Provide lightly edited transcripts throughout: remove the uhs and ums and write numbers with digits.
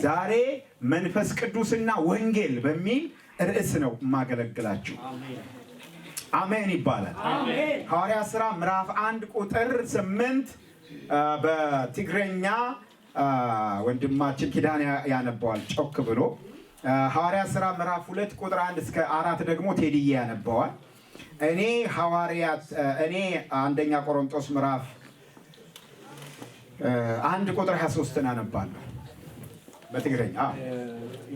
ዛሬ መንፈስ ቅዱስና ወንጌል በሚል ርዕስ ነው የማገለግላችሁ። አሜን ይባላል። ሐዋርያ ሥራ ምዕራፍ 1 ቁጥር 8 በትግረኛ ወንድማችን ኪዳን ያነበዋል ጮክ ብሎ። ሐዋርያ ሥራ ምዕራፍ 2 ቁጥር 1 እስከ 4 ደግሞ ቴዲዬ ያነበዋል። እኔ አንደኛ ቆሮንቶስ ምዕራፍ 1 ቁጥር 23ን አነባለሁ በትግረኛ።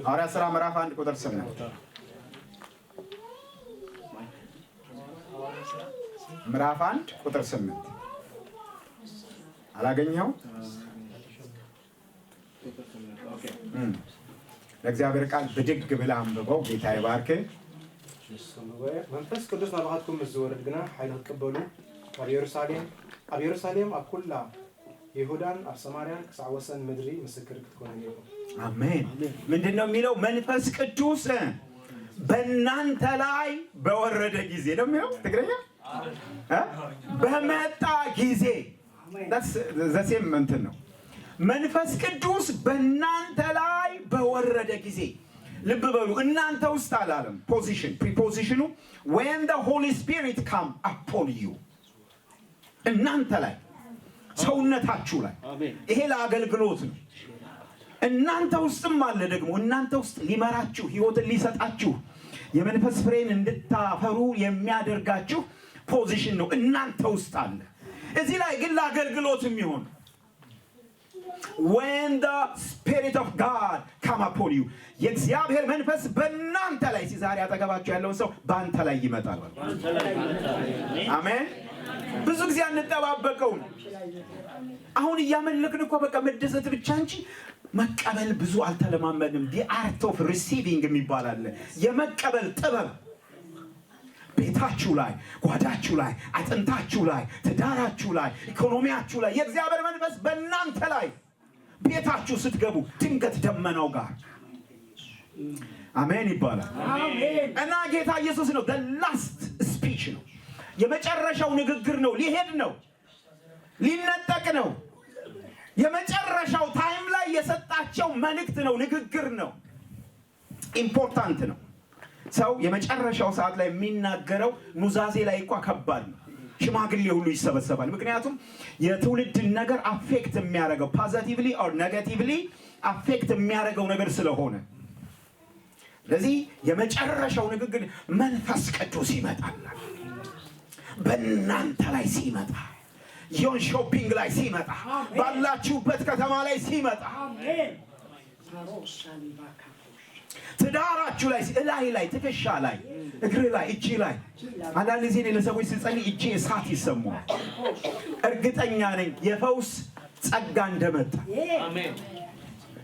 ሐዋርያ ሥራ ምዕራፍ 1 ቁጥር 8፣ ምዕራፍ 1 ቁጥር 8 አላገኘኸው? ለእግዚአብሔር ቃል ብድግ ብለህ አንብበው። ጌታ ይባርክ። መንፈስ ቅዱስ ናባኻትኩም ምስ ዝወርድ ግና ሓይሊ ክትቅበሉ ኣብ ኢየሩሳሌም፣ ኣብ ኩላ ይሁዳን ኣብ ሰማርያን ክሳዕ ወሰን ምድሪ ምስክር ክትኮኑ ኢኹም። አሜን። ምንድን ነው የሚለው? መንፈስ ቅዱስ በእናንተ ላይ በወረደ ጊዜ ነው የሚለው ትግረኛ፣ በመጣ ጊዜ፣ the same እንትን ነው። መንፈስ ቅዱስ በእናንተ ላይ በወረደ ጊዜ፣ ልብ በሉ፣ እናንተ ውስጥ አላለም። Position preposition ኑ when the Holy Spirit come upon you፣ እናንተ ላይ፣ ሰውነታችሁ ላይ። ይሄ ለአገልግሎት ነው። እናንተ ውስጥም አለ ደግሞ፣ እናንተ ውስጥ ሊመራችሁ፣ ህይወትን ሊሰጣችሁ፣ የመንፈስ ፍሬን እንድታፈሩ የሚያደርጋችሁ position ነው። እናንተ ውስጥ አለ። እዚህ ላይ ግን ለአገልግሎት የሚሆን when the Spirit of God come upon you፣ የእግዚአብሔር መንፈስ በእናንተ ላይ፣ ዛሬ አጠገባችሁ ያለውን ሰው በአንተ ላይ ይመጣል። አሜን። ብዙ ጊዜ አንጠባበቀውም። አሁን እያመለክን እኮ በቃ መደሰት ብቻ እንጂ መቀበል ብዙ አልተለማመድንም። The art of receiving የሚባል አለ፣ የመቀበል ጥበብ። ቤታችሁ ላይ፣ ጓዳችሁ ላይ፣ አጥንታችሁ ላይ፣ ትዳራችሁ ላይ፣ ኢኮኖሚያችሁ ላይ የእግዚአብሔር መንፈስ በእናንተ ላይ፣ ቤታችሁ ስትገቡ ድንገት ደመናው ጋር፣ አሜን ይባላል። እና ጌታ ኢየሱስ ነው፣ last speech ነው፣ የመጨረሻው ንግግር ነው። ሊሄድ ነው፣ ሊነጠቅ ነው። የመጨረሻው time ላይ የሰጣቸው መልእክት ነው፣ ንግግር ነው። Important ነው። ሰው የመጨረሻው ሰዓት ላይ የሚናገረው ኑዛዜ ላይ እንኳ ከባድ ነው። ሽማግሌ ሁሉ ይሰበሰባል። ምክንያቱም የትውልድን ነገር affect የሚያደርገው፣ positively or negatively affect የሚያደርገው ነገር ስለሆነ፣ ስለዚህ የመጨረሻው ንግግር መንፈስ ቅዱስ ይመጣል። በእናንተ ላይ ሲመጣ፣ ዮንሾፒንግ ላይ ሲመጣ፣ ባላችሁበት ከተማ ላይ ሲመጣ፣ ትዳራችሁ ላይ፣ እላይ ላይ፣ ትከሻ ላይ፣ እግር ላይ፣ እጅ ላይ። አንዳንድ ጊዜ እኔ ለሰዎች ስጸልይ እጄ እሳት ይሰማዋል። እርግጠኛ ነኝ የፈውስ ጸጋ እንደመጣ።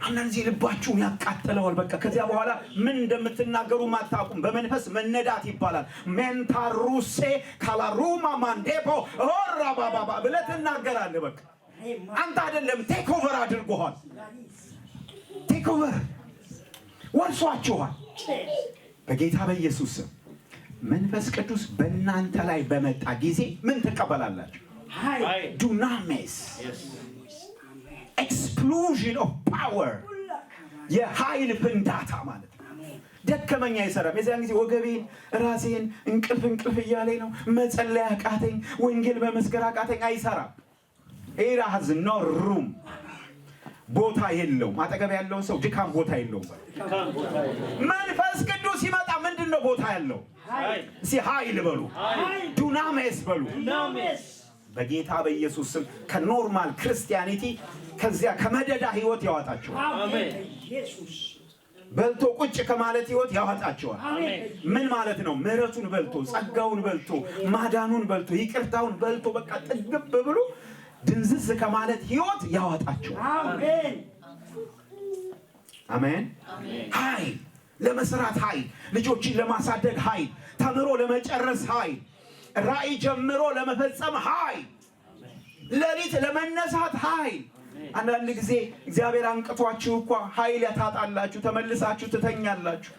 አንዳንድ ጊዜ ልባችሁን ያቃጥለዋል። በቃ ከዚያ በኋላ ምን እንደምትናገሩ አታውቁም። በመንፈስ መነዳት ይባላል። ሜንታሩሴ ካላሩማ ማንዴፖ ኦራ ባባባ ብለህ ትናገራለህ። በቃ አንተ አይደለም፣ take over አድርጎሃል። Take over ወርሷችኋል። በጌታ በኢየሱስ ስም መንፈስ ቅዱስ በእናንተ ላይ በመጣ ጊዜ ምን ትቀበላላችሁ? ዱናሜስ፣ explosion of power፣ የኃይል ፍንዳታ ማለት ነው። ደከመኝ አይሰራም። የዚያን ጊዜ ወገቤን፣ ራሴን፣ እንቅልፍ እንቅልፍ እያለኝ ነው፣ መጸለይ አቃተኝ፣ ወንጌል መመስከር አቃተኝ። አይሰራም። It has no room፣ ቦታ የለውም። አጠገብ ያለውን ሰው ድካም ቦታ የለውም። መንፈስ ቅዱስ ሲመጣ ምንድን ነው ቦታ ያለው? እስኪ ኃይል በሉ፣ ዱናሜስ በሉ። በጌታ በኢየሱስ ስም ከ normal Christianity፣ ከዚያ ከመደዳ ህይወት ያወጣችኋል። በልቶ ቁጭ ከማለት ህይወት ያወጣችኋል። ምን ማለት ነው? ምሕረቱን በልቶ፣ ጸጋውን በልቶ፣ ማዳኑን በልቶ፣ ይቅርታውን በልቶ በቃ ጥግብ ብሎ ድንዝዝ ከማለት ህይወት ያወጣችኋል። አሜን። ኃይል ለመስራት፣ ኃይል ልጆችን ለማሳደግ፣ ኃይል ተምሮ ለመጨረስ፣ ኃይል ራእይ ጀምሮ ለመፈጸም፣ ኃይል ሌሊት ለመነሳት ኃይል። አንዳንድ ጊዜ እግዚአብሔር አንቅቷችሁ እኳ ኃይል ታጣላችሁ፣ ተመልሳችሁ ትተኛላችሁ።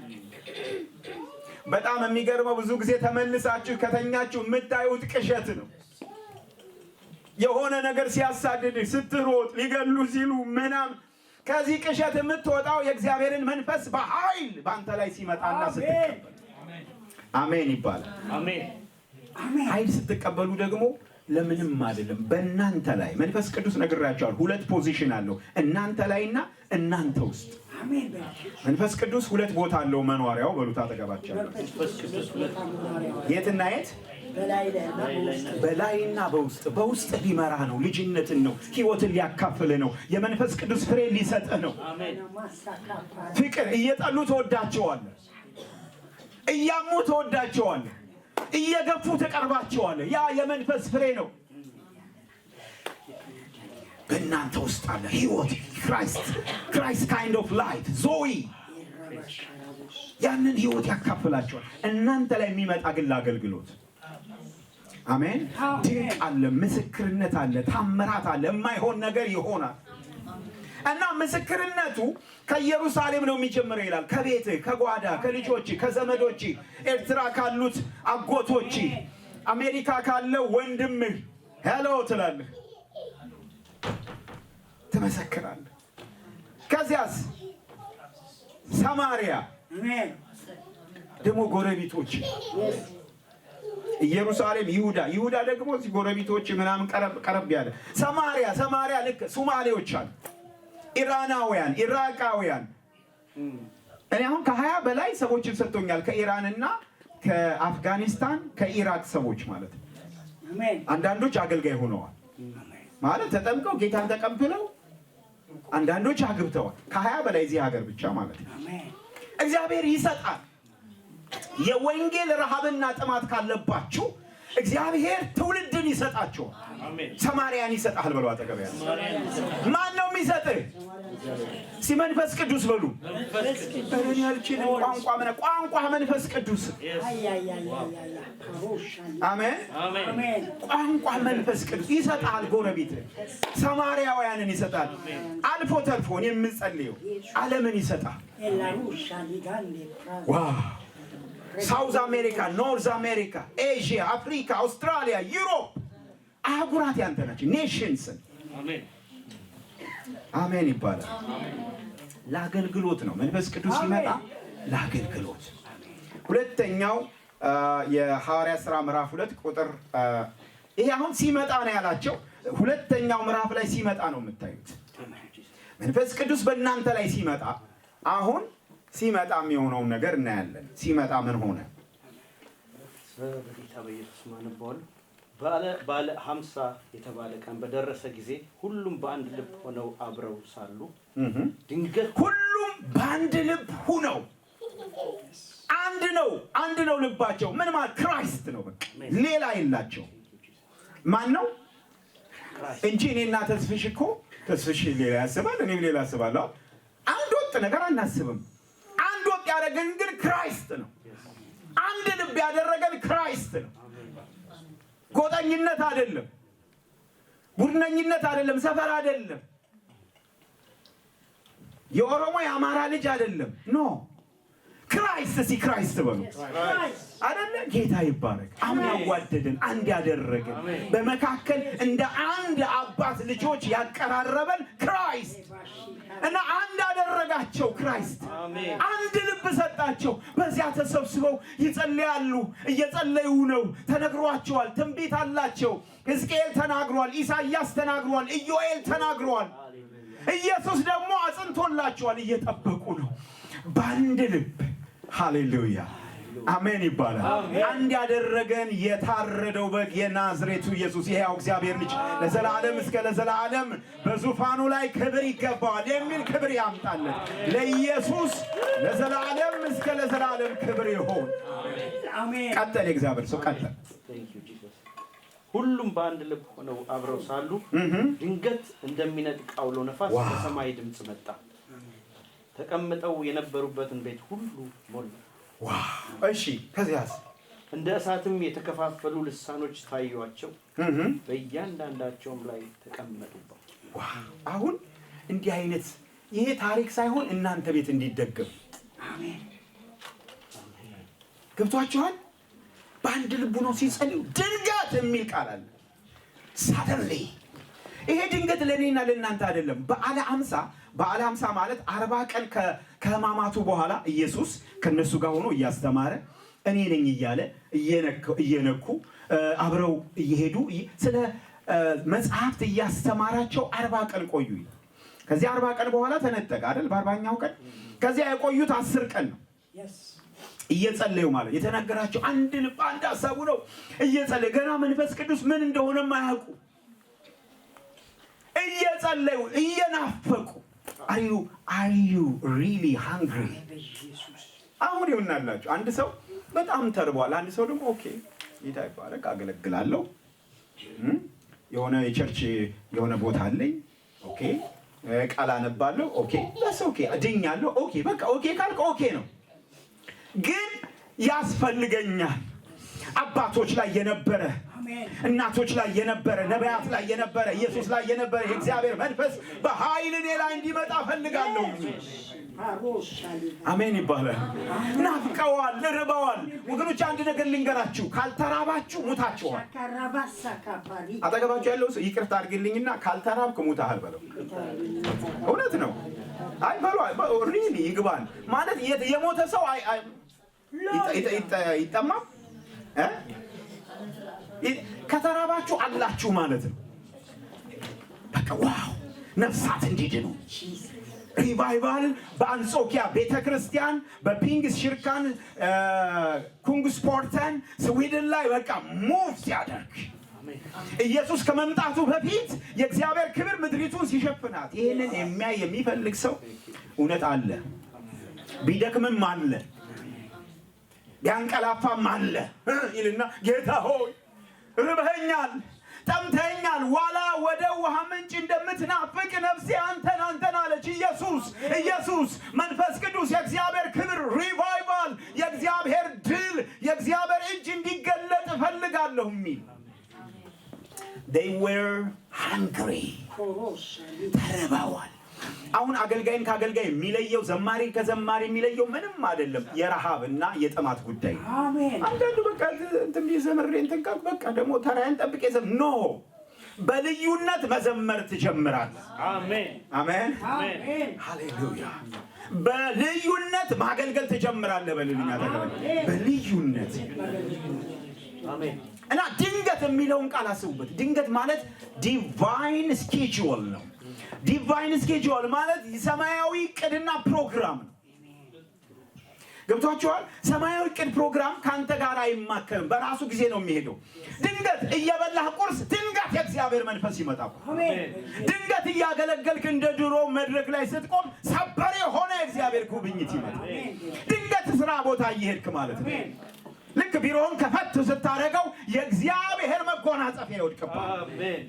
በጣም የሚገርመው ብዙ ጊዜ ተመልሳችሁ ከተኛችሁ የምታዩት ቅዠት ነው። የሆነ ነገር ሲያሳድድህ ስትሮጥ፣ ሊገሉ ሲሉ ምናምን ከዚህ ቅዠት የምትወጣው የእግዚአብሔርን መንፈስ በኃይል በአንተ ላይ ሲመጣና ስትቀበል አሜን ይባላል። አሜን። ኃይል ስትቀበሉ ደግሞ ለምንም አይደለም። በእናንተ ላይ መንፈስ ቅዱስ ነግራቸዋል። ሁለት position አለው፣ እናንተ ላይና እናንተ ውስጥ። መንፈስ ቅዱስ ሁለት ቦታ አለው መኖሪያው። በሉት አጠገባቸው የትና የት? በላይና በውስጥ። በውስጥ ሊመራ ነው። ልጅነትን ነው። ህይወትን ሊያካፍል ነው። የመንፈስ ቅዱስ ፍሬ ሊሰጥህ ነው። ፍቅር እየጠሉ ትወዳቸዋለህ፣ እያሙ ትወዳቸዋለህ፣ እየገፉ ትቀርባቸዋለህ። ያ የመንፈስ ፍሬ ነው። በእናንተ ውስጥ አለ ህይወት፣ Christ kind of life zoe። ያንን ህይወት ያካፍላቸዋል። እናንተ ላይ የሚመጣ ግን ለአገልግሎት፣ አሜን። ድንቅ አለ፣ ምስክርነት አለ፣ ታምራት አለ፣ የማይሆን ነገር ይሆናል። እና ምስክርነቱ ከኢየሩሳሌም ነው የሚጀምረው ይላል። ከቤትህ፣ ከጓዳ፣ ከልጆች፣ ከዘመዶች፣ ኤርትራ ካሉት አጎቶች፣ አሜሪካ ካለው ወንድምህ hello ትላለህ፣ ትመሰክራለህ። ከዚያስ ሰማሪያ ደግሞ ጎረቤቶች፣ ኢየሩሳሌም፣ ይሁዳ፣ ይሁዳ ደግሞ እዚህ ጎረቤቶች ምናምን ቀረብ ቀረብ ያለ ሰማሪያ፣ ሰማሪያ ልክ ሱማሌዎች አሉ፣ ኢራናውያን፣ ኢራቃውያን። እኔ አሁን ከ20 በላይ ሰዎችን ሰጥቶኛል። ከኢራንና ከአፍጋኒስታን ከኢራቅ ሰዎች ማለት ነው። አንዳንዶች አገልጋይ ሆነዋል ማለት ተጠምቀው ጌታን ተቀብለው፣ አንዳንዶች አግብተዋል። ከ20 በላይ እዚህ ሀገር ብቻ ማለት ነው። እግዚአብሔር ይሰጣል። የወንጌል ረሃብና ጥማት ካለባችሁ እግዚአብሔር ትውልድን ይሰጣችኋል። ሰማርያን ይሰጣል። በሉ አጠገብ ያለ ማን ነው የሚሰጥህ? እስኪ መንፈስ ቅዱስ በሉ። እኔ አልችልም። ቋንቋ ምን ቋንቋ? መንፈስ ቅዱስ፣ አሜን። ቋንቋ መንፈስ ቅዱስ ይሰጣል። ጎረቤት ሰማርያውያንን ይሰጣል። አልፎ ተርፎ እኔ የምጸልየው ዓለምን ይሰጣል። Wow! South America፣ North America፣ Asia፣ አፍሪካ፣ አውስትራሊያ፣ Europe አህጉራት ያንተ ናቸው። Nations ን አሜን ይባላል። ለአገልግሎት ነው። መንፈስ ቅዱስ ሲመጣ ለአገልግሎት። ሁለተኛው የሐዋርያ ሥራ ምዕራፍ 2 ቁጥር፣ ይሄ አሁን ሲመጣ ነው ያላቸው። ሁለተኛው ምዕራፍ ላይ ሲመጣ ነው የምታዩት። መንፈስ ቅዱስ በእናንተ ላይ ሲመጣ፣ አሁን ሲመጣ የሚሆነውን ነገር እናያለን። ሲመጣ ምን ሆነ? በጌታ በኢየሱስ ስም አነበዋለሁ። በዓለ 50 የተባለ ቀን በደረሰ ጊዜ ሁሉም በአንድ ልብ ሆነው አብረው ሳሉ ድንገት ሁሉም በአንድ ልብ ሁነው፣ አንድ ነው፣ አንድ ነው ልባቸው። ምን ማለት? Christ ነው። በቃ ሌላ የላቸው። ማን ነው እንጂ እኔና ተስፍሽ እኮ፣ ተስፍሽ ሌላ ያስባል፣ እኔም ሌላ አስባለሁ። አንድ ወጥ ነገር አናስብም። አንድ ወጥ ያደረገን ግን Christ ነው። አንድ ልብ ያደረገን Christ ነው። ጎጠኝነት አይደለም፣ ቡድነኝነት አይደለም፣ ሰፈር አይደለም፣ የኦሮሞ የአማራ ልጅ አይደለም። No፣ Christ። እስኪ Christ በሉ። አይደለ? ጌታ ይባረክ። አሁን ያዋደደን፣ አንድ ያደረገን፣ በመካከል እንደ አንድ አባት ልጆች ያቀራረበን Christ እና አንድ አደረጋቸው Christ። አንድ ልብ ሰጣቸው። በዚያ ተሰብስበው ይጸልያሉ። እየጸለዩ ነው። ተነግሯቸዋል። ትንቢት አላቸው። ሕዝቅኤል ተናግሯል። ኢሳይያስ ተናግሯል። ኢዮኤል ተናግሯል። ኢየሱስ ደግሞ አጽንቶላቸዋል። እየጠበቁ ነው በአንድ ልብ። ሃሌሉያ፣ አሜን ይባላል። አንድ ያደረገን የታረደው በግ የናዝሬቱ ኢየሱስ የሕያው እግዚአብሔር ልጅ ለዘላለም እስከ ለዘላለም በዙፋኑ ላይ ክብር ይገባዋል የሚል ክብር ያምጣለን። ለኢየሱስ ለዘላለም እስከ ለዘላለም ክብር ይሁን። ቀጠል፣ የእግዚአብሔር ሰው ቀጠል። Thank you, Jesus. ሁሉም በአንድ ልብ ሆነው አብረው ሳሉ ድንገት እንደሚነጥቅ አውሎ ነፋስ ከሰማይ ድምፅ መጣ፣ ተቀምጠው የነበሩበትን ቤት ሁሉ ሞላ። Wow! እሺ፣ ከዚያስ? እንደ እሳትም የተከፋፈሉ ልሳኖች ታዩአቸው፣ በእያንዳንዳቸውም ላይ ተቀመጡባቸው። Wow! አሁን እንዲህ አይነት ይሄ ታሪክ ሳይሆን እናንተ ቤት እንዲደገም ገብቷችኋል? በአንድ ልቡ ነው ሲጸልዩ ድንገት የሚል ቃል አለ። Suddenly። ይሄ ድንገት ለእኔና ለእናንተ አይደለም። በዓለ 50 በዓለ ሃምሳ ማለት 40 ቀን ከሕማማቱ በኋላ ኢየሱስ ከነሱ ጋር ሆኖ እያስተማረ፣ እኔ ነኝ እያለ፣ እየነኩ፣ አብረው እየሄዱ፣ ስለ መጽሐፍት እያስተማራቸው 40 ቀን ቆዩ። ከዚያ 40 ቀን በኋላ ተነጠቀ አይደል? በ40ኛው ቀን። ከዚያ የቆዩት 10 ቀን ነው። እየጸለዩ ማለት የተነገራቸው አንድ ልብ አንድ ሀሳቡ ነው። እየጸለዩ፣ ገና መንፈስ ቅዱስ ምን እንደሆነ የማያውቁ፣ እየጸለዩ፣ እየናፈቁ። Are you really hungry? አሁን ይሆናላችሁ። አንድ ሰው በጣም ተርቧል። አንድ ሰው ደግሞ okay ጌታ ይባረክ አገለግላለሁ፣ የሆነ የ church የሆነ ቦታ አለኝ፣ okay ቃል አነባለሁ፣ okay that's okay፣ ድኛለሁ፣ okay በቃ okay ካልክ okay ነው። ግን ያስፈልገኛል አባቶች ላይ የነበረ፣ እናቶች ላይ የነበረ፣ ነቢያት ላይ የነበረ፣ ኢየሱስ ላይ የነበረ የእግዚአብሔር መንፈስ በኃይል እኔ ላይ እንዲመጣ እፈልጋለሁ። አሜን ይባላል። ናፍቀዋል፣ ርበዋል። ወገኖች አንድ ነገር ልንገራችሁ፣ ካልተራባችሁ ሙታችኋል። አጠገባችሁ ያለው ሰው ይቅርታ አድርግልኝና ካልተራብክ ሙታሃል በለው። እውነት ነው። አይ በሉ፣ really ይግባን። ማለት የሞተ ሰው ይጠማም? ከተራባችሁ አላችሁ ማለት ነው። በቃ wow ነፍሳት እንዲድኑ revival በአንጾኪያ ቤተ ክርስቲያን በ Pingstkyrkan Kungsporten ስዊድን ላይ በቃ move ሲያደርግ፣ ኢየሱስ ከመምጣቱ በፊት የእግዚአብሔር ክብር ምድሪቱን ሲሸፍናት፣ ይህንን የሚያይ የሚፈልግ ሰው እውነት አለ። ቢደክምም አለ፣ ቢያንቀላፋም አለ ይልና ጌታ ሆይ ርበኸኛል፣ ጠምተኸኛል፣ ዋላ ወደ ውሃ ምንጭ እንደምትናፍቅ ነፍሴ አንተን አንተን አለች። ኢየሱስ፣ ኢየሱስ፣ መንፈስ ቅዱስ፣ የእግዚአብሔር ክብር revival፣ የእግዚአብሔር ድል፣ የእግዚአብሔር እጅ እንዲገለጥ እፈልጋለሁ የሚል። They were hungry፣ ተርበዋል። አሁን አገልጋይን ከአገልጋይ የሚለየው፣ ዘማሪን ከዘማሪ የሚለየው ምንም አይደለም፣ የረሃብ እና የጥማት ጉዳይ ነው። አንዳንዱ በቃ እንትን ዘምሬ እንትን ካልኩ በቃ ደግሞ ተራዬን ጠብቄ no፣ በልዩነት መዘመር ትጀምራለህ። አሜን። አሜን፣ ሃሌሉያ። በልዩነት ማገልገል ትጀምራለህ። በልልኛ ተገበል በልዩነት። አሜን። እና ድንገት የሚለውን ቃል አስቡበት። ድንገት ማለት divine schedule ነው። Divine schedule ማለት ሰማያዊ እቅድና ፕሮግራም ነው። ገብቷችኋል? ሰማያዊ እቅድ ፕሮግራም ከአንተ ጋር አይማከርም። በራሱ ጊዜ ነው የሚሄደው። ድንገት እየበላህ ቁርስ፣ ድንገት የእግዚአብሔር መንፈስ ይመጣል። ድንገት እያገለገልክ እንደ ድሮ መድረክ ላይ ስትቆም ሰበር የሆነ የእግዚአብሔር ጉብኝት ይመጣል። ድንገት ስራ ቦታ እየሄድክ ማለት ነው። ልክ ቢሮውን ከፈት ስታደርገው የእግዚአብሔር መጎናጸፊያ ይወድቅብሃል። አሜን።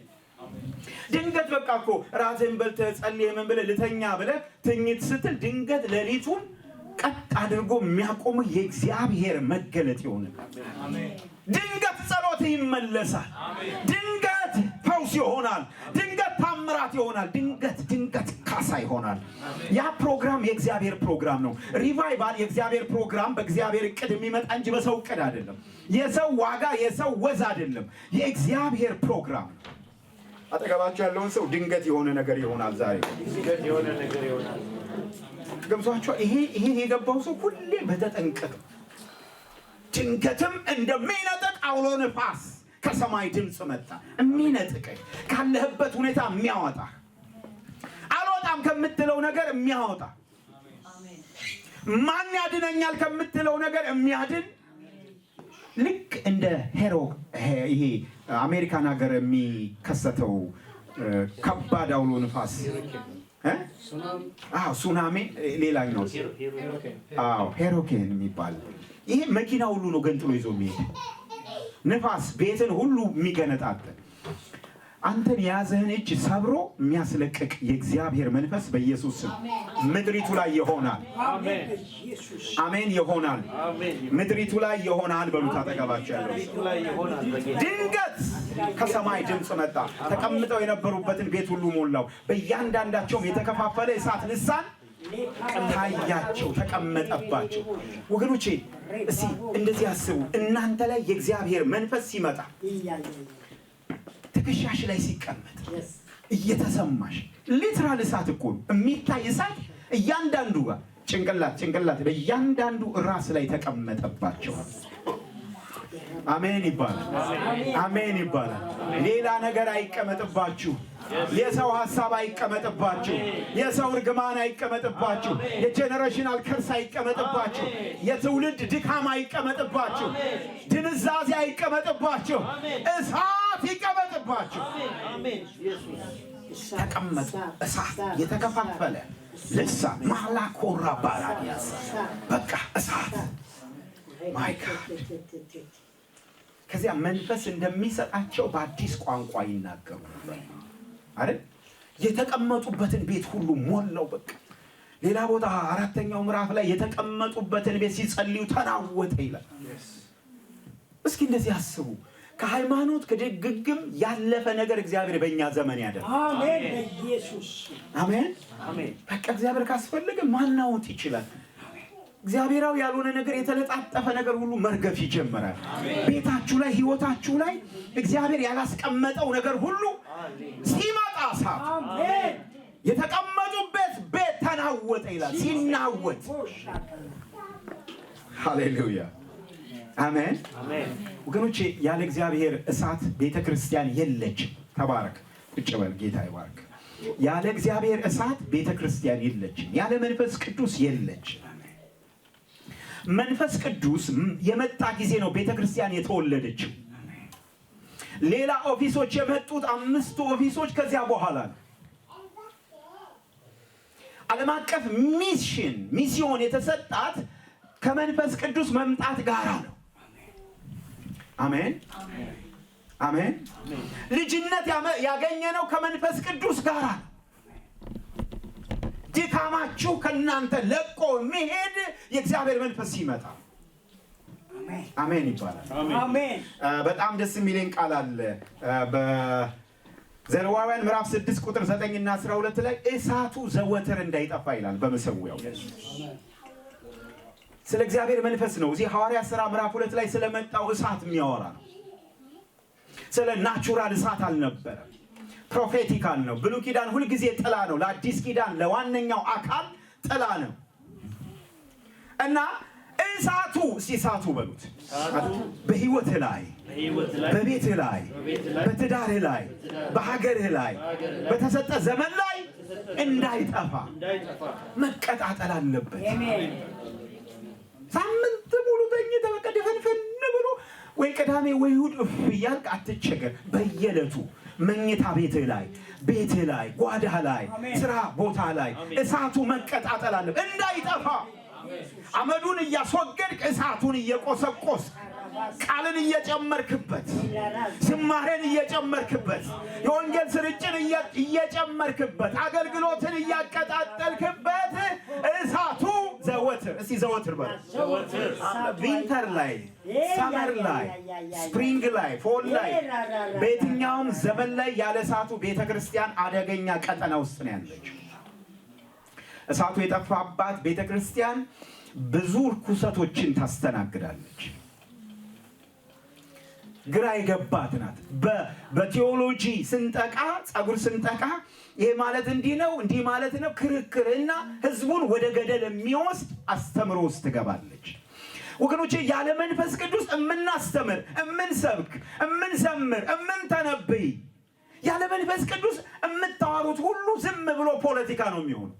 ድንገት በቃ እኮ ራትህን በልተህ ጸልየህ ምን ብለህ ልተኛ ብለህ ትኝት ስትል ድንገት ሌሊቱን ቀጥ አድርጎ የሚያቆምህ የእግዚአብሔር መገለጥ ይሆናል። ድንገት ጸሎትህ ይመለሳል። ድንገት ፈውስ ይሆናል። ድንገት ታምራት ይሆናል። ድንገት ድንገት ካሳ ይሆናል። ያ ፕሮግራም የእግዚአብሔር ፕሮግራም ነው። Revival የእግዚአብሔር ፕሮግራም በእግዚአብሔር እቅድ የሚመጣ እንጂ በሰው እቅድ አይደለም። የሰው ዋጋ፣ የሰው ወዝ አይደለም። የእግዚአብሔር ፕሮግራም ነው። አጠገባችሁ ያለውን ሰው ድንገት የሆነ ነገር ይሆናል ዛሬ። ድንገት የሆነ ነገር ይሆናል። ገብቷችኋል? ይሄ የገባው ሰው ሁሌ በተጠንቀቅ። ድንገትም እንደሚነጥቅ አውሎ ንፋስ ከሰማይ ድምፅ መጣ። የሚነጥቅህ፣ ካለህበት ሁኔታ የሚያወጣ፣ አልወጣም ከምትለው ነገር የሚያወጣ፣ ማን ያድነኛል ከምትለው ነገር የሚያድን፣ ልክ እንደ ሄሮ ይሄ አሜሪካን ሀገር የሚከሰተው ከባድ አውሎ ንፋስ እ? አዎ ሱናሚ ሌላኛው፣ አዎ hurricane የሚባል፣ ይሄ መኪና ሁሉ ነው ገንጥሎ ይዞ የሚሄድ ንፋስ፣ ቤትን ሁሉ የሚገነጣጥል፣ አንተን የያዘህን እጅ ሰብሮ የሚያስለቅቅ የእግዚአብሔር መንፈስ በኢየሱስ ስም ምድሪቱ ላይ ይሆናል። አሜን። አሜን ይሆናል። አሜን። ምድሪቱ ላይ ይሆናል በሉት አጠገባቸው ያለው። ምድሪቱ ላይ ይሆናል በጌታ። ድንገት ከሰማይ ድምፅ መጣ፣ ተቀምጠው የነበሩበትን ቤት ሁሉ ሞላው። በእያንዳንዳቸውም የተከፋፈለ የእሳት ልሳን ታያቸው፣ ተቀመጠባቸው። ወገኖቼ እስቲ እንደዚህ አስቡ። እናንተ ላይ የእግዚአብሔር መንፈስ ሲመጣ፣ ትከሻሽ ላይ ሲቀመጥ፣ እየተሰማሽ literal እሳት እኮ ነው የሚታይ እሳት እያንዳንዱ ጋር ጭንቅላት ጭንቅላት በእያንዳንዱ ራስ ላይ ተቀመጠባቸው። አሜን ይባላል። አሜን ይባላል። ሌላ ነገር አይቀመጥባችሁ። የሰው ሀሳብ አይቀመጥባችሁ። የሰው እርግማን አይቀመጥባችሁ። የ generational curse አይቀመጥባችሁ። የትውልድ ድካም አይቀመጥባችሁ። ድንዛዜ አይቀመጥባችሁ። እሳት ይቀመጥባችሁ። ተቀመጡ። እሳት የተከፋፈለ ልሳን ማላኮራ ባራዲያስ በቃ እሳት፣ my God። ከዚያ መንፈስ እንደሚሰጣቸው በአዲስ ቋንቋ ይናገሩ ነበር አይደል? የተቀመጡበትን ቤት ሁሉ ሞላው። በቃ ሌላ ቦታ አራተኛው ምዕራፍ ላይ የተቀመጡበትን ቤት ሲጸልዩ ተናወጠ ይላል። እስኪ እንደዚህ አስቡ። ከሃይማኖት ከድግግም ያለፈ ነገር እግዚአብሔር በእኛ ዘመን ያደርግ። አሜን በኢየሱስ። አሜን። በቃ እግዚአብሔር ካስፈለገ ማናወጥ ይችላል። እግዚአብሔራዊ ያልሆነ ነገር፣ የተለጣጠፈ ነገር ሁሉ መርገፍ ይጀምራል። ቤታችሁ ላይ፣ ህይወታችሁ ላይ እግዚአብሔር ያላስቀመጠው ነገር ሁሉ ሲመጣ እሳት የተቀመጡበት ቤት ተናወጠ ይላል። ሲናወጥ፣ ሃሌሉያ፣ አሜን። ወገኖቼ፣ ያለ እግዚአብሔር እሳት ቤተ ክርስቲያን የለችም። ተባረክ፣ ቁጭ በል፣ ጌታ ይባርክ። ያለ እግዚአብሔር እሳት ቤተ ክርስቲያን የለችም። ያለ መንፈስ ቅዱስ የለችም። መንፈስ ቅዱስ የመጣ ጊዜ ነው ቤተ ክርስቲያን የተወለደችው። ሌላ office ኦች የመጡት፣ አምስቱ office ኦች፣ ከዚያ በኋላ ነው። ዓለም አቀፍ mission ሚስዮን የተሰጣት ከመንፈስ ቅዱስ መምጣት ጋር ነው። አሜን፣ አሜን። ልጅነት ያገኘነው ከመንፈስ ቅዱስ ጋር ነው። ድካማችሁ ከእናንተ ለቆ መሄድ የእግዚአብሔር መንፈስ ሲመጣ፣ አሜን ይባላል። አሜን። በጣም ደስ የሚለኝ ቃል አለ፣ በዘሌዋውያን ምዕራፍ 6 ቁጥር 9 እና 12 ላይ እሳቱ ዘወትር እንዳይጠፋ ይላል በመሰዊያው። ስለ እግዚአብሔር መንፈስ ነው። እዚህ ሐዋርያ ሥራ ምዕራፍ 2 ላይ ስለመጣው እሳት የሚያወራ ነው። ስለ natural እሳት አልነበረም። Prophetical ነው። ብሉይ ኪዳን ሁልጊዜ ጥላ ነው። ለአዲስ ኪዳን ለዋነኛው አካል ጥላ ነው እና እሳቱ፣ እስቲ እሳቱ በሉት፣ በህይወትህ ላይ፣ በቤትህ ላይ፣ በትዳርህ ላይ፣ በሀገርህ ላይ፣ በተሰጠ ዘመን ላይ እንዳይጠፋ መቀጣጠል አለበት። ሳምንት ሙሉ ተኝተህ በቃ ድፍንፍን ብሎ ወይ ቅዳሜ ወይ እሑድ እፍ እያልክ አትቸገር። በየዕለቱ መኝታ ቤትህ ላይ፣ ቤትህ ላይ፣ ጓዳህ ላይ፣ ስራ ቦታ ላይ እሳቱ መቀጣጠል አለበት እንዳይጠፋ። አመዱን እያስወገድክ እሳቱን እየቆሰቆስክ፣ ቃልን እየጨመርክበት፣ ዝማሬን እየጨመርክበት፣ የወንጌል ስርጭን እየጨመርክበት፣ አገልግሎትን እያቀጣጠልክበት እሳቱ ዘወትር፣ እስቲ ዘወትር በሉ። Winter ላይ፣ summer ላይ፣ spring ላይ፣ fall ላይ፣ በየትኛውም ዘመን ላይ ያለ እሳቱ ቤተ ክርስቲያን አደገኛ ቀጠና ውስጥ ነው ያለችው። እሳቱ የጠፋባት ቤተ ክርስቲያን ብዙ ርኩሰቶችን ታስተናግዳለች። ግራ የገባት ናት። በቴዎሎጂ ስንጠቃ፣ ጸጉር ስንጠቃ፣ ይሄ ማለት እንዲህ ነው፣ እንዲህ ማለት ነው፣ ክርክርና ህዝቡን ወደ ገደል የሚወስድ አስተምሮ ውስጥ ትገባለች። ወገኖቼ፣ ያለ መንፈስ ቅዱስ እምናስተምር፣ እምንሰብክ፣ እምንዘምር፣ እምንተነብይ፣ ያለ መንፈስ ቅዱስ የምታወሩት ሁሉ ዝም ብሎ ፖለቲካ ነው የሚሆነው።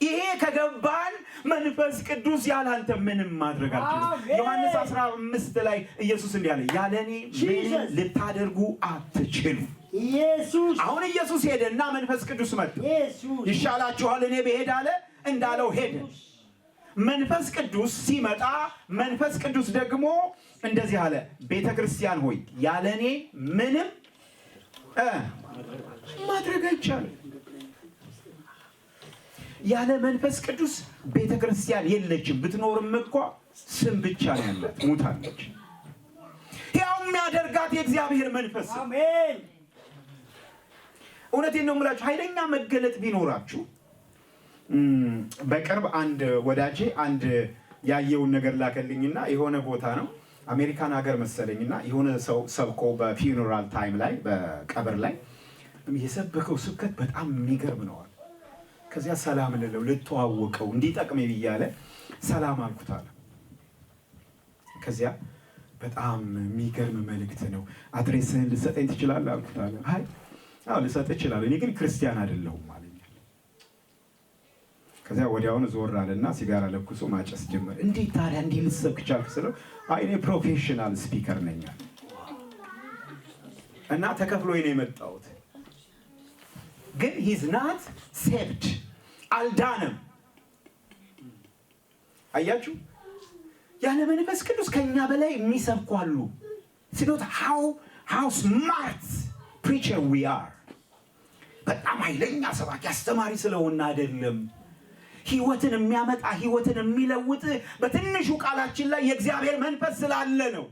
ይሄ ከገባን መንፈስ ቅዱስ ያላንተ ምንም ማድረግ አልችልም። ዮሐንስ 15 ላይ ኢየሱስ እንዲህ አለ፣ ያለ እኔ ምንም ልታደርጉ አትችሉ። ኢየሱስ። አሁን ኢየሱስ ሄደና መንፈስ ቅዱስ መጣ። ኢየሱስ። ይሻላችኋል እኔ ብሄድ አለ። እንዳለው ሄደ። መንፈስ ቅዱስ ሲመጣ መንፈስ ቅዱስ ደግሞ እንደዚህ አለ፣ ቤተ ክርስቲያን ሆይ፣ ያለ እኔ ምንም ማድረግ አይቻልም። ያለ መንፈስ ቅዱስ ቤተ ክርስቲያን የለችም። ብትኖርም እንኳ ስም ብቻ ነው ያላት፣ ሙታለች። ሕያው የሚያደርጋት የእግዚአብሔር መንፈስ ነው። አሜን። እውነቴን ነው የምላችሁ፣ ኃይለኛ መገለጥ ቢኖራችሁ፣ በቅርብ አንድ ወዳጄ አንድ ያየውን ነገር ላከልኝና የሆነ ቦታ ነው፣ አሜሪካን ሀገር መሰለኝና የሆነ ሰው ሰብኮ በ funeral time ላይ፣ በቀብር ላይ የሰበከው ስብከት በጣም የሚገርም ነው አለ። ከዚያ ሰላም ልለው ልተዋወቀው እንዲጠቅመኝ ብዬ አለ ሰላም አልኩት አለ። ከዚያ በጣም የሚገርም መልእክት ነው፣ address ህን ልትሰጠኝ ትችላለህ አልኩት አለ። አይ አዎ ልሰጥህ እችላለሁ፣ እኔ ግን ክርስቲያን አይደለሁም አለኝ። ከዚያ ወዲያውኑ ዞር አለና ሲጋራ ለኩሶ ማጨስ ጀመረ። እንዴት ታዲያ እንዲህ ልትሰብክ ቻልክ ስለው አይ እኔ professional speaker ነኝ አለ እና ተከፍሎኝ ነው የመጣሁት። ግን he's not saved፣ አልዳነም። አያችሁ፣ ያለ መንፈስ ቅዱስ ከኛ በላይ የሚሰብኩ አሉ። It's not how smart preacher we are። በጣም ኃይለኛ ሰባኪ አስተማሪ ስለሆነ አይደለም። ህይወትን የሚያመጣ፣ ህይወትን የሚለውጥ በትንሹ ቃላችን ላይ የእግዚአብሔር መንፈስ ስላለ ነው።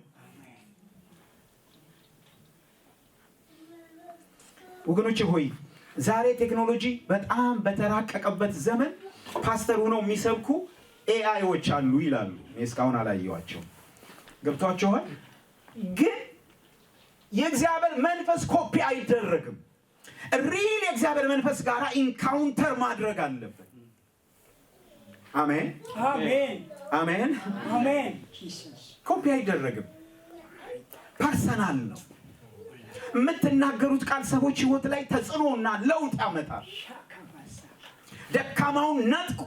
ወገኖቼ ሆይ፣ ዛሬ ቴክኖሎጂ በጣም በተራቀቀበት ዘመን ፓስተር ሆነው የሚሰብኩ AI ዎች አሉ ይላሉ። እኔ እስካሁን አላየኋቸውም። ገብቷችኋል? ግን የእግዚአብሔር መንፈስ ኮፒ አይደረግም። Real የእግዚአብሔር መንፈስ ጋር encounter ማድረግ አለብን። አሜን። አሜን። አሜን። አሜን Jesus። ኮፒ አይደረግም። Personal ነው። የምትናገሩት ቃል ሰዎች ህይወት ላይ ተጽዕኖና ለውጥ ያመጣል። ደካማውን ነጥቆ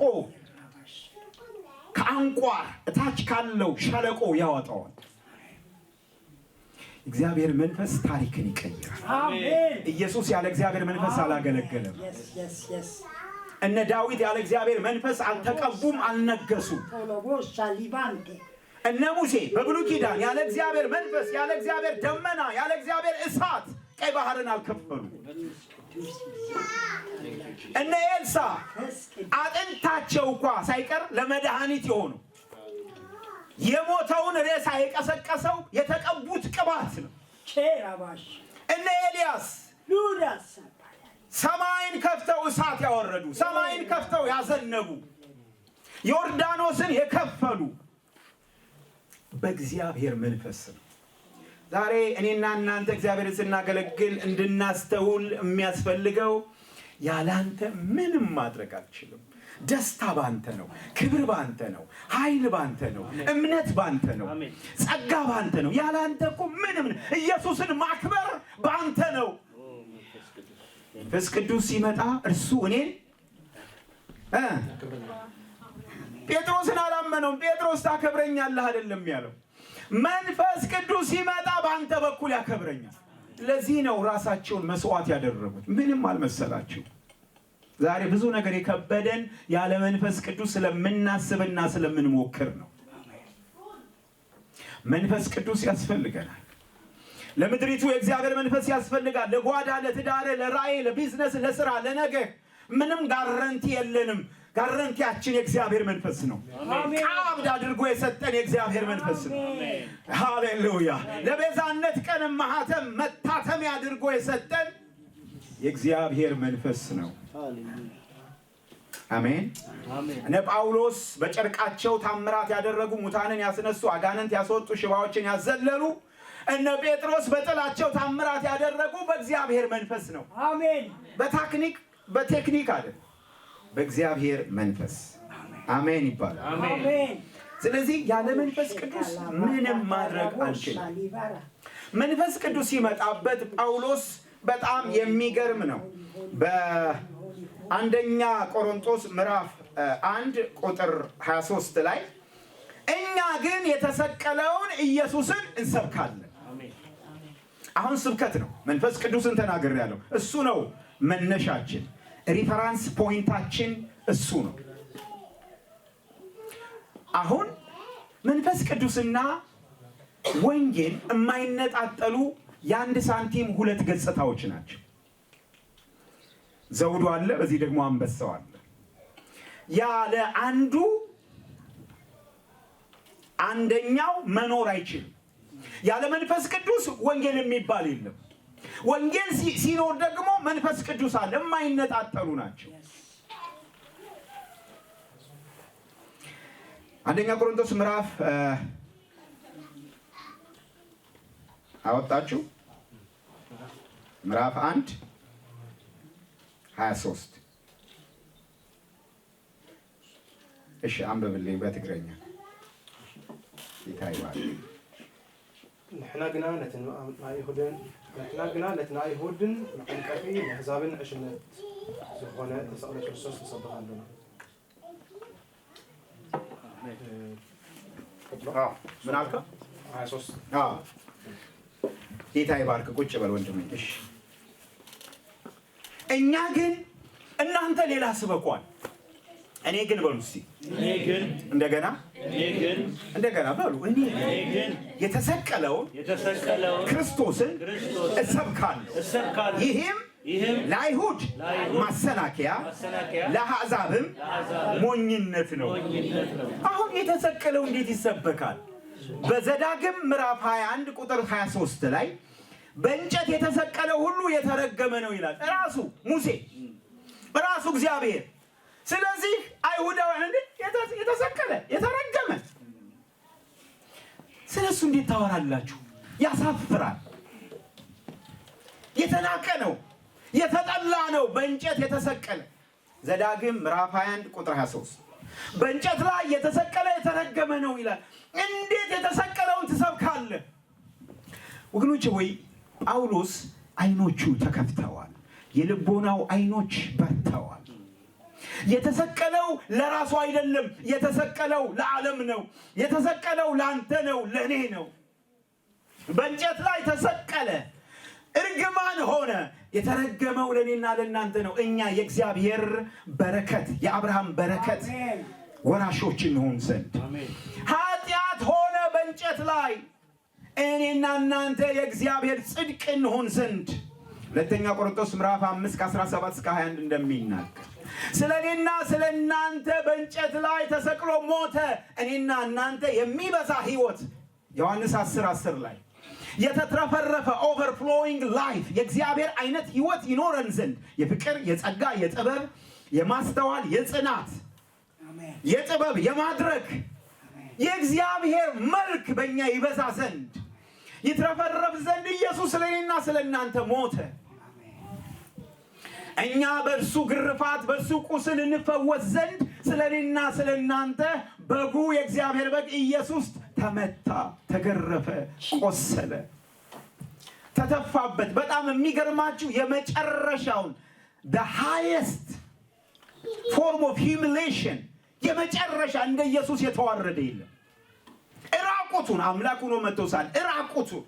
ከአንቋር እታች ካለው ሸለቆ ያወጣዋል። እግዚአብሔር መንፈስ ታሪክን ይቀይራል። አሜን። ኢየሱስ ያለ እግዚአብሔር መንፈስ አላገለገለም። Yes. እነ ዳዊት ያለ እግዚአብሔር መንፈስ አልተቀቡም፣ አልነገሱም። ቶሎቦሳ ሊባንቴ። እነ ሙሴ በብሉይ ኪዳን ያለ እግዚአብሔር መንፈስ፣ ያለ እግዚአብሔር ደመና፣ ያለ እግዚአብሔር እሳት ቀይ ባህርን አልከፈሉም። እነ ኤልሳ አጥንታቸው እንኳ ሳይቀር ለመድኃኒት የሆኑ፣ የሞተውን ሬሳ የቀሰቀሰው የተቀቡት ቅባት ነው። ቼራባሽ። እነ ኤልያስ ሉዳስ። ሰማይን ከፍተው እሳት ያወረዱ፣ ሰማይን ከፍተው ያዘነቡ፣ ዮርዳኖስን የከፈሉ በእግዚአብሔር መንፈስ ነው። ዛሬ እኔና እናንተ እግዚአብሔርን ስናገለግል እንድናስተውል የሚያስፈልገው ያላንተ ምንም ማድረግ አልችልም። ደስታ ባንተ ነው፣ ክብር ባንተ ነው፣ ኃይል ባንተ ነው፣ እምነት ባንተ ነው፣ ጸጋ ባንተ ነው። ያላንተ እኮ ምንም፣ ኢየሱስን ማክበር ባንተ ነው። መንፈስ ቅዱስ ሲመጣ እርሱ እኔን ጴጥሮስን አላመነውም። ጴጥሮስ ታከብረኛለህ አይደለም ያለው። መንፈስ ቅዱስ ሲመጣ በአንተ በኩል ያከብረኛል። ለዚህ ነው ራሳቸውን መስዋዕት ያደረጉት። ምንም አልመሰላቸው። ዛሬ ብዙ ነገር የከበደን ያለ መንፈስ ቅዱስ ስለምናስብና ስለምንሞክር ነው። መንፈስ ቅዱስ ያስፈልገናል። ለምድሪቱ የእግዚአብሔር መንፈስ ያስፈልጋል። ለጓዳ፣ ለትዳር፣ ለራእይ፣ ለቢዝነስ፣ ለስራ፣ ለነገ ምንም guarantee የለንም። Guarantee ያችን የእግዚአብሔር መንፈስ ነው። ቀብድ አድርጎ የሰጠን የእግዚአብሔር መንፈስ ነው። ሃሌሉያ! ለቤዛነት ቀን ማህተም መታተሚያ አድርጎ የሰጠን የእግዚአብሔር መንፈስ ነው። አሜን። እነ ጳውሎስ በጨርቃቸው ታምራት ያደረጉ፣ ሙታንን ያስነሱ፣ አጋንንት ያስወጡ፣ ሽባዎችን ያዘለሉ፣ እነ ጴጥሮስ በጥላቸው ታምራት ያደረጉ በእግዚአብሔር መንፈስ ነው። አሜን። በታክኒክ በቴክኒክ አይደል፣ በእግዚአብሔር መንፈስ። አሜን ይባላል። አሜን። ስለዚህ ያለ መንፈስ ቅዱስ ምንም ማድረግ አንችልም። መንፈስ ቅዱስ ሲመጣበት ጳውሎስ በጣም የሚገርም ነው። በአንደኛ ቆሮንቶስ ምዕራፍ 1 ቁጥር 23 ላይ እኛ ግን የተሰቀለውን ኢየሱስን እንሰብካለን። አሁን ስብከት ነው። መንፈስ ቅዱስን ተናግሬያለሁ። እሱ ነው መነሻችን፣ reference point ኣችን እሱ ነው። አሁን መንፈስ ቅዱስና ወንጌል የማይነጣጠሉ የአንድ ሳንቲም ሁለት ገጽታዎች ናቸው። ዘውዱ አለ፣ በዚህ ደግሞ አንበሳው አለ። ያለ አንዱ አንደኛው መኖር አይችልም። ያለ መንፈስ ቅዱስ ወንጌል የሚባል የለም። ወንጌል ሲኖር ደግሞ መንፈስ ቅዱስ አለ። የማይነጣጠሉ ናቸው። አንደኛ ቆሮንቶስ ምዕራፍ አወጣችሁ፣ ምዕራፍ 1 23። እሺ፣ አንብብልኝ በትግረኛ። ጌታ ይባርክ። ንሕና ግና ነቲ ንኣይሁድን መዓንቀፊ ንኣሕዛብን ዕሽነት ዝኾነ ተሰቕለ ክርስቶስ ንሰብኽ ኣለና። አዎ፣ ምን አልከው? 23። አዎ። ጌታ ይባርክ። ቁጭ በል ወንድሜ። እሺ፣ እኛ ግን እናንተ ሌላ ስበኳል፣ እኔ ግን በሉ እስቲ። እኔ ግን። እንደገና። እኔ ግን። እንደገና በሉ፣ እኔ ግን እኔ ግን የተሰቀለውን የተሰቀለውን ክርስቶስን ክርስቶስን እሰብካለሁ። እሰብካለሁ። ይህም ይህም ለአይሁድ ለአይሁድ ማሰናከያ ማሰናከያ ለአሕዛብም ለአሕዛብም ሞኝነት ነው። ሞኝነት ነው። አሁን የተሰቀለው እንዴት ይሰበካል? በዘዳግም ምዕራፍ 21 ቁጥር 23 ላይ በእንጨት የተሰቀለ ሁሉ የተረገመ ነው ይላል ራሱ ሙሴ፣ ራሱ እግዚአብሔር። ስለዚህ አይሁዳውያን እንዴ የተሰቀለ የተረገመ ስለ እሱ እንዴት ታወራላችሁ? ያሳፍራል። የተናቀ ነው፣ የተጠላ ነው፣ በእንጨት የተሰቀለ። ዘዳግም ምዕራፍ 21 ቁጥር 23 በእንጨት ላይ የተሰቀለ የተረገመ ነው ይላል። እንዴት የተሰቀለውን ትሰብካለህ? ወገኖቼ ወይ ጳውሎስ አይኖቹ ተከፍተዋል። የልቦናው አይኖች በርተዋል። የተሰቀለው ለራሱ አይደለም። የተሰቀለው ለዓለም ነው። የተሰቀለው ለአንተ ነው፣ ለእኔ ነው። በእንጨት ላይ ተሰቀለ፣ እርግማን ሆነ። የተረገመው ለእኔና ለእናንተ ነው። እኛ የእግዚአብሔር በረከት፣ የአብርሃም በረከት ወራሾች እንሆን ዘንድ ኃጢአት ሆነ በእንጨት ላይ እኔና እናንተ የእግዚአብሔር ጽድቅ እንሆን ዘንድ። ሁለተኛ ቆሮንቶስ ምዕራፍ 5 ከ17 እስከ 21 እንደሚናገር ስለ እኔና ስለ እናንተ በእንጨት ላይ ተሰቅሎ ሞተ። እኔና እናንተ የሚበዛ ህይወት፣ ዮሐንስ 10 10 ላይ የተትረፈረፈ overflowing life፣ የእግዚአብሔር አይነት ህይወት ይኖረን ዘንድ፣ የፍቅር፣ የጸጋ፣ የጥበብ፣ የማስተዋል፣ የጽናት፣ የጥበብ፣ የማድረግ የእግዚአብሔር መልክ በእኛ ይበዛ ዘንድ፣ ይትረፈረፍ ዘንድ ኢየሱስ ስለ እኔና ስለ እናንተ ሞተ። እኛ በእርሱ ግርፋት በእርሱ ቁስል እንፈወስ ዘንድ ስለ እኔና ስለ እናንተ በጉ የእግዚአብሔር በግ ኢየሱስ ተመታ፣ ተገረፈ፣ ቆሰለ፣ ተተፋበት። በጣም የሚገርማችሁ የመጨረሻውን the highest form of humiliation፣ የመጨረሻ እንደ ኢየሱስ የተዋረደ የለም። እራቁቱን አምላክ ሆኖ መጥቶ ሳለ እራቁቱን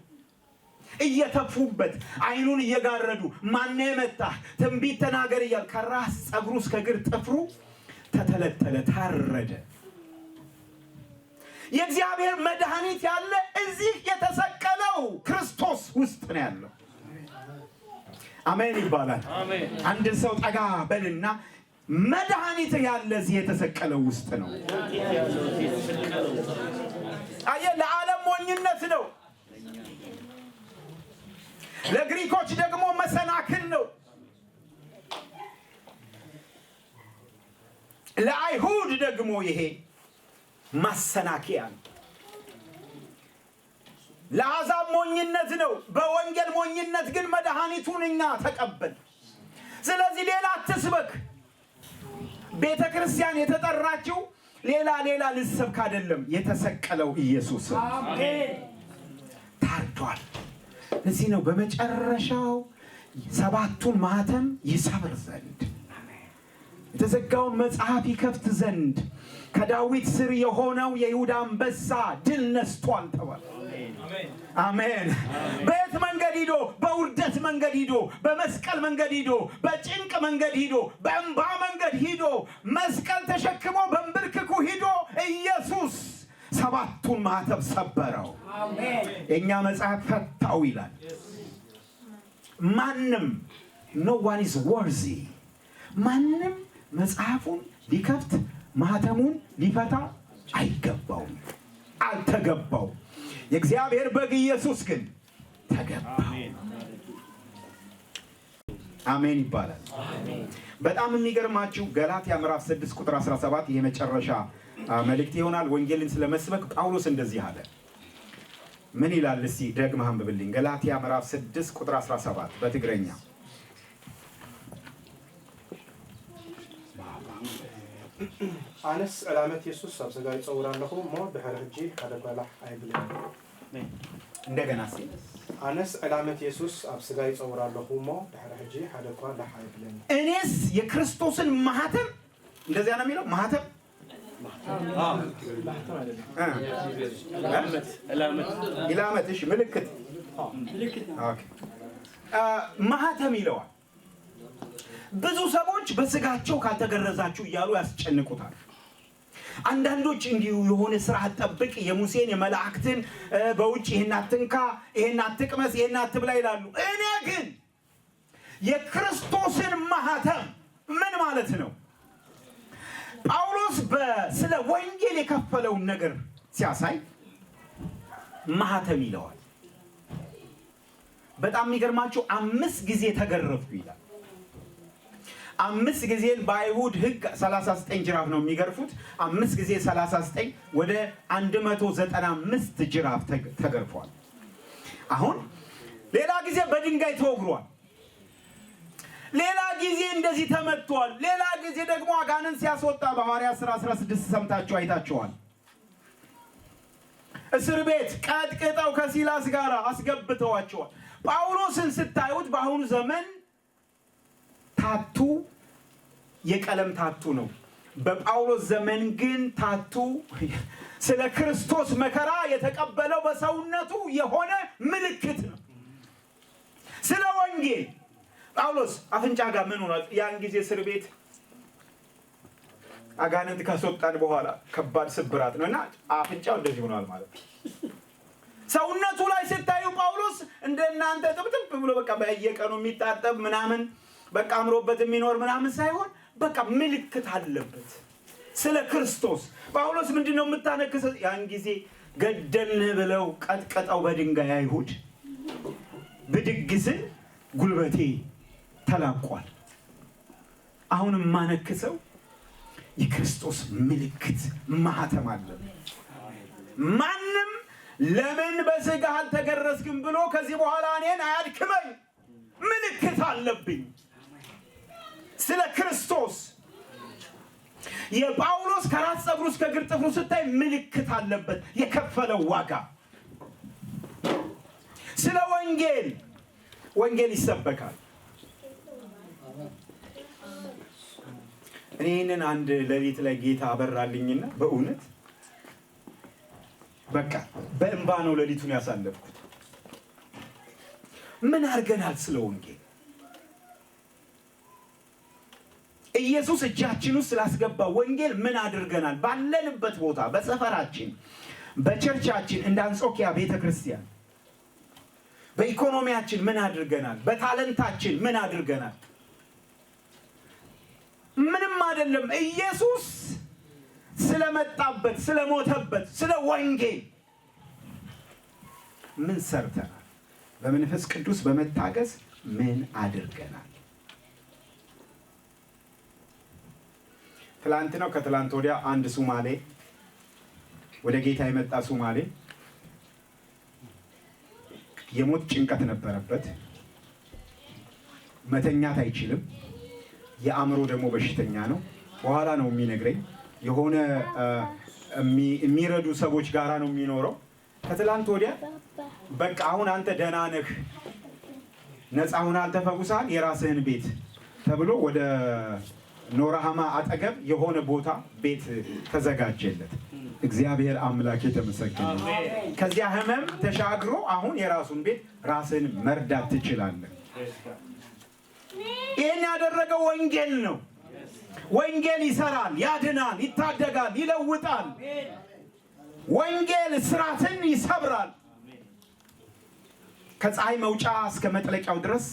እየተፉበት፣ አይኑን እየጋረዱ፣ ማነው የመታህ፣ ትንቢት ተናገር እያል ከራስ ፀጉሩ እስከ እግር ጥፍሩ ተተለተለ፣ ታረደ። የእግዚአብሔር መድኃኒት ያለ እዚህ የተሰቀለው ክርስቶስ ውስጥ ነው ያለው። አሜን ይባላል። አንድን ሰው ጠጋ በልና መድኃኒት ያለ እዚህ የተሰቀለው ውስጥ ነው። አየህ፣ ለዓለም ሞኝነት ነው፣ ለግሪኮች ደግሞ መሰናክል ነው። ለአይሁድ ደግሞ ይሄ ማሰናከያ ነው። ለአሕዛብ ሞኝነት ነው። በወንጌል ሞኝነት ግን መድኃኒቱን እኛ ተቀበልን። ስለዚህ ሌላ አትስበክ። ቤተ ክርስቲያን የተጠራችው ሌላ ሌላ ልሰብክ አይደለም። የተሰቀለው ኢየሱስ ታርዷል። ለዚህ ነው በመጨረሻው ሰባቱን ማኅተም ይሰብር ዘንድ፣ የተዘጋውን መጽሐፍ ይከፍት ዘንድ ከዳዊት ስር የሆነው የይሁዳ አንበሳ ድል ነስቷል ተባለ። አሜን። በየት መንገድ ሂዶ? በውርደት መንገድ ሂዶ፣ በመስቀል መንገድ ሂዶ፣ በጭንቅ መንገድ ሂዶ፣ በእንባ መንገድ ሂዶ፣ መስቀል ተሸክሞ በንብርክኩ ሂዶ ኢየሱስ ሰባቱን ማኅተም ሰበረው። የእኛ መጽሐፍ ፈታው ይላል። ማንም፣ no one is worthy፣ ማንም መጽሐፉን ሊከፍት ማኅተሙን ሊፈታ አይገባውም፣ አልተገባውም። የእግዚአብሔር በግ ኢየሱስ ግን ተገባው። አሜን ይባላል። በጣም የሚገርማችሁ ገላትያ ምዕራፍ 6 ቁጥር 17 የመጨረሻ መልእክት ይሆናል። ወንጌልን ስለመስበክ ጳውሎስ እንደዚህ አለ። ምን ይላል? እስቲ ደግመህ አንብብልኝ። ገላትያ ምዕራፍ 6 ቁጥር 17 በትግረኛ። ኣነስ ዕላመት የሱስ ኣብ ስጋይ ይፀውር ኣለኹ እሞ ድሕሪ ሕጂ ሓደ ጓላሕ ኣይብልን። እንደገና እስኪ። ኣነስ ዕላመት የሱስ ኣብ ስጋይ ይፀውር ኣለኹ እሞ ድሕሪ ሕጂ ሓደ እኳ ላሕ ኣይብልን። እኔስ የክርስቶስን ማህተም፣ እንደዚያ ነው የሚለው፣ ማህተም። ማህተም አይደለም። ኢላመት፣ እሺ፣ ምልክት። Okay፣ ማህተም ይለዋል። ብዙ ሰዎች በስጋቸው ካልተገረዛችሁ እያሉ ያስጨንቁታል። አንዳንዶች እንዲሁ የሆነ ስርዓት ጠብቅ፣ የሙሴን የመላእክትን፣ በውጭ ይሄን አትንካ፣ ይሄን አትቅመስ፣ ይሄን አትብላ ይላሉ። እኔ ግን የክርስቶስን ማህተም ምን ማለት ነው? ጳውሎስ ስለ ወንጌል የከፈለውን ነገር ሲያሳይ ማህተም ይለዋል። በጣም የሚገርማችሁ 5 ጊዜ ተገረፍኩ ይላል። 5 ጊዜ በአይሁድ ሕግ 39 ጅራፍ ነው የሚገርፉት። 5 ጊዜ 39 ወደ 195 ጅራፍ ተገርፏል። አሁን ሌላ ጊዜ በድንጋይ ተወግሯል። ሌላ ጊዜ እንደዚህ ተመቷል። ሌላ ጊዜ ደግሞ አጋንንት ሲያስወጣ በሐዋርያት ሥራ 16 ሰምታችሁ አይታችኋል። እስር ቤት ቀጥቅጠው ከሲላስ ጋር አስገብተዋቸዋል። ጳውሎስን ስታዩት በአሁኑ ዘመን tattoo የቀለም tattoo ነው። በጳውሎስ ዘመን ግን tattoo ስለ ክርስቶስ መከራ የተቀበለው በሰውነቱ የሆነ ምልክት ነው። ስለ ወንጌል ጳውሎስ አፍንጫ ጋር ምን ሆኗል? ያን ጊዜ እስር ቤት አጋንንት ካስወጣን በኋላ ከባድ ስብራት ነው እና አፍንጫው እንደዚህ ሆኗል ማለት ነው። ሰውነቱ ላይ ስታዩ ጳውሎስ እንደናንተ ጥብጥብ ብሎ በቃ በየቀኑ የሚታጠብ ምናምን በቃ አምሮበት የሚኖር ምናምን ሳይሆን በቃ ምልክት አለበት ስለ ክርስቶስ። ጳውሎስ ምንድነው የምታነክሰው? ያን ጊዜ ገደልን ብለው ቀጥቀጠው በድንጋይ አይሁድ። ብድግ ስል ጉልበቴ ተላቋል። አሁን የማነክሰው የክርስቶስ ምልክት ማህተም አለ። ማንም ለምን በስጋ አልተገረዝክም ብሎ ከዚህ በኋላ እኔን አያድክመኝ። ምልክት አለብኝ ስለ ክርስቶስ። የጳውሎስ ከራስ ፀጉሩ እስከ እግር ጥፍሩ ስታይ ምልክት አለበት፣ የከፈለው ዋጋ ስለ ወንጌል። ወንጌል ይሰበካል። እኔ ይህንን አንድ ሌሊት ላይ ጌታ አበራልኝና በእውነት በቃ በእንባ ነው ሌሊቱን ያሳለፍኩት። ምን አድርገናል ስለ ወንጌል? ኢየሱስ እጃችን ውስጥ ስላስገባ ወንጌል ምን አድርገናል? ባለንበት ቦታ፣ በሰፈራችን፣ በ church ኣችን፣ እንደ አንጾኪያ ቤተክርስቲያን፣ በኢኮኖሚያችን ምን አድርገናል? በ talent ኣችን ምን አድርገናል? ምንም አይደለም። ኢየሱስ ስለመጣበት፣ ስለሞተበት፣ ስለ ወንጌል ምን ሰርተናል? በመንፈስ ቅዱስ በመታገዝ ምን አድርገናል? ትላንት ነው ከትላንት ወዲያ አንድ ሱማሌ፣ ወደ ጌታ የመጣ ሱማሌ፣ የሞት ጭንቀት ነበረበት። መተኛት አይችልም። የአእምሮ ደግሞ በሽተኛ ነው። በኋላ ነው የሚነግረኝ። የሆነ የሚረዱ ሰዎች ጋራ ነው የሚኖረው። ከትላንት ወዲያ በቃ አሁን አንተ ደህና ነህ፣ ነፃ ሆነሃል፣ ተፈውሰሃል፣ የራስህን ቤት ተብሎ ወደ ኖራሃማ አጠገብ የሆነ ቦታ ቤት ተዘጋጀለት። እግዚአብሔር አምላክ የተመሰገነ ይሁን። ከዚያ ህመም ተሻግሮ አሁን የራሱን ቤት፣ ራስህን መርዳት ትችላለህ። ይህን ያደረገው ወንጌል ነው። ወንጌል ይሰራል፣ ያድናል፣ ይታደጋል፣ ይለውጣል። ወንጌል እስራትን ይሰብራል። ከፀሐይ መውጫ እስከ መጥለቂያው ድረስ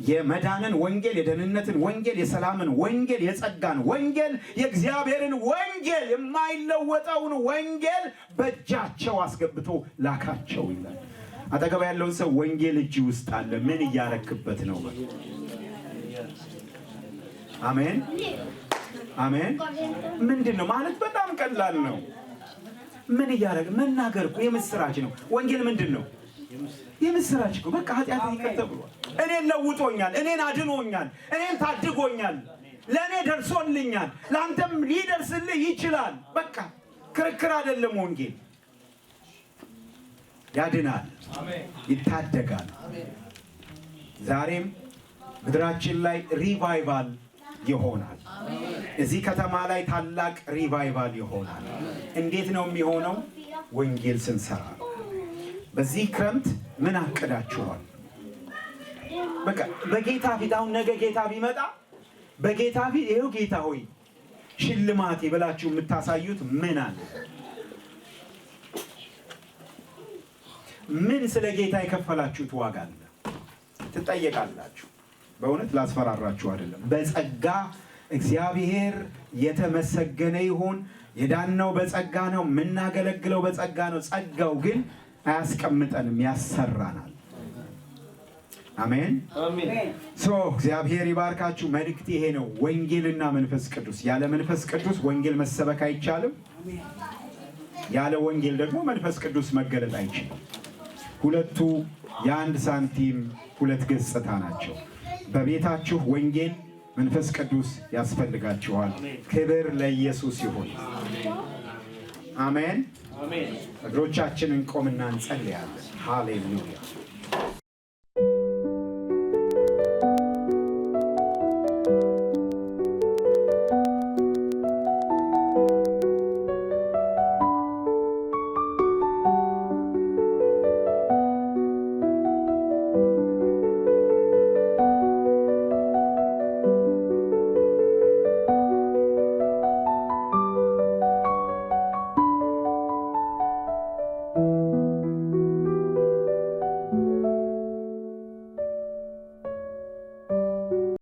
የመዳንን ወንጌል፣ የደህንነትን ወንጌል፣ የሰላምን ወንጌል፣ የጸጋን ወንጌል፣ የእግዚአብሔርን ወንጌል፣ የማይለወጠውን ወንጌል በእጃቸው አስገብቶ ላካቸው ይላል። አጠገብ ያለውን ሰው ወንጌል እጅ ውስጥ አለ፣ ምን እያረክበት ነው? አሜን አሜን። ምንድን ነው ማለት በጣም ቀላል ነው። ምን እያረግ መናገር እኮ የምስራች ነው። ወንጌል ምንድን ነው? የምስራች እኮ። በቃ ኃጢአት ይቅር ተብሏል። እኔን ለውጦኛል፣ እኔን አድኖኛል፣ እኔን ታድጎኛል። ለእኔ ደርሶልኛል፣ ለአንተም ሊደርስልህ ይችላል። በቃ ክርክር አይደለም። ወንጌል ያድናል፣ ይታደጋል። ዛሬም ምድራችን ላይ revival ይሆናል። እዚህ ከተማ ላይ ታላቅ revival ይሆናል። እንዴት ነው የሚሆነው? ወንጌል ስንሰራ ነው። በዚህ ክረምት ምን አቅዳችኋል? በቃ በጌታ ፊት፣ አሁን ነገ ጌታ ቢመጣ፣ በጌታ ፊት ይኸው ጌታ ሆይ ሽልማቴ ብላችሁ የምታሳዩት ምን አለ? ምን ስለ ጌታ የከፈላችሁት ዋጋ አለ? ትጠየቃላችሁ። በእውነት ላስፈራራችሁ አይደለም። በጸጋ እግዚአብሔር የተመሰገነ ይሁን። የዳነው በጸጋ ነው። የምናገለግለው በጸጋ ነው። ጸጋው ግን አያስቀምጠንም፣ ያሰራናል። አሜን። አሜን። So እግዚአብሔር ይባርካችሁ። መልእክት ይሄ ነው። ወንጌልና መንፈስ ቅዱስ። ያለ መንፈስ ቅዱስ ወንጌል መሰበክ አይቻልም። ያለ ወንጌል ደግሞ መንፈስ ቅዱስ መገለጥ አይችልም። ሁለቱ የአንድ ሳንቲም ሁለት ገጽታ ናቸው። በቤታችሁ ወንጌል፣ መንፈስ ቅዱስ ያስፈልጋችኋል። ክብር ለኢየሱስ ይሁን። አሜን። አሜን። እግሮቻችንን ቆምና እንጸልያለን። ሃሌሉያ።